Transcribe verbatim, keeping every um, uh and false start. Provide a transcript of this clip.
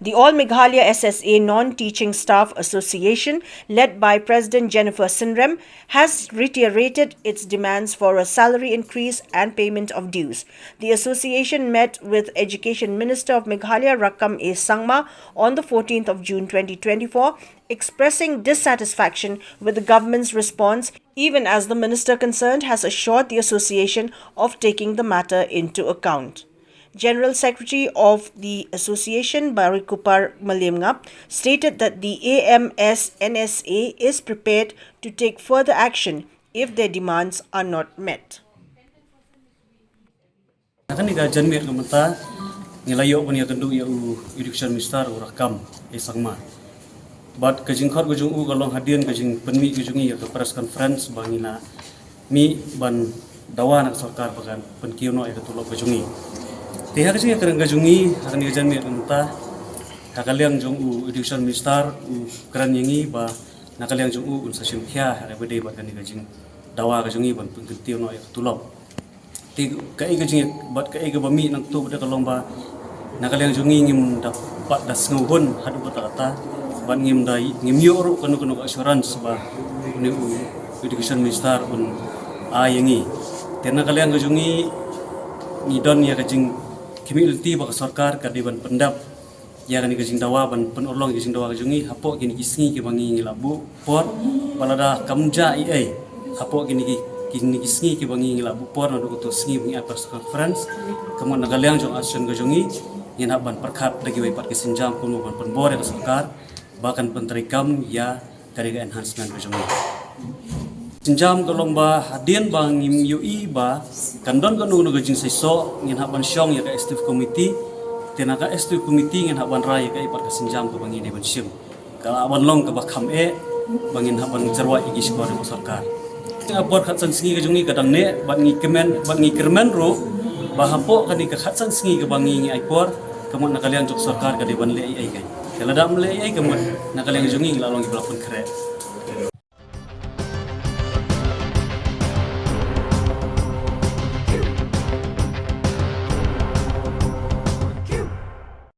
The All Meghalaya S S A Non-Teaching Staff Association, led by President Jennifer Synrem, has reiterated its demands for a salary increase and payment of dues. The association met with Education Minister of Meghalaya Rakkam A Sangma on the fourteenth of June twenty twenty-four, expressing dissatisfaction with the government's response, even as the minister concerned has assured the association of taking the matter into account. General Secretary of the Association, Barikupar Maliamngap, stated that the A M S N S A is prepared to take further action if their demands are not met. Kane ka janmiet ka mynta ngi la ïoh ban ïakynduh ïa u Education Minister u Rakkam A Sangma. Bad ka jingkhot ka jong u ka long hadien ka jingpynmih ka jong ngi ïa ka press conference ba ngi la mih ban dawa na ka sorkar ba kan pynkiew noh ïa ka tulop ka jong ngi. Te ha ka jingïakren ka jong ngi ha kane ka janmiet ka mynta, ha ka liang jong u Education Minister u kren ïa ngi ba na ka liang jong u un sa shim khia ha kaba ïadei bad kane ka jingdawa ka jong ngi ban pynkyntiew noh ïa ka tulop. Te kaei ka jingïa bad kaei kaba mih nangta bad ka long ba na ka liang jong ngi ngim da pat da sngewhun haduh katta katta bad ngim da ngim ïoh ruh kano kano ka assurance ba une u Education Minister un ai ïa ngi. Te na ka liang ka jong ngi ngi don ïa ka jingkhmih lynti ba ka sorkar ka dei ban pyndap ïa kane ka jingdawa ban pynurlong ïa ka jingdawa ka jong ngi hapoh kine ki sngi kiba ngi ngi la buh por. Ba lada kam jia ei ei hapoh kine ki kine ki sngi kiba ngi ngi la buh por naduh kato sngi ba ngi ai press conference, ka mut na ka liang jong association ka jong ngi ngin hap ban pyrkhat da kiwei pat ki sienjam kumno ban pynbor ïa ka sorkar ba kan pyntreikam ïa kane ka enhancement ka jong ngi. Sienjam ka long ba hadien ba ngim ïohi ba kan don kano kano ka jingseisoh ngin hap ban shong ïa ka executive committee. Te na ka executive committee ngin hap ban rai ïa kaei pat ka sienjam kaba ngi dei ban shim. Ka lah ban long kaba kham eh ba ngin hap ban jyrwai ïa ki shkor ïa ka sorkar. Ka por khatsan sngi ka jong ngi ka dang neh bad ngi kmen bad ngi kyrmen ruh ba hapoh kane ka khatsan sngi kaba ngi ngi ai por ka mut na ka liang jong ka sorkar ka dei ban leh ei ei. Ka lada ym leh ei ei ka mut na ka liang jong ngi ngi la long kiba la pynkhreh.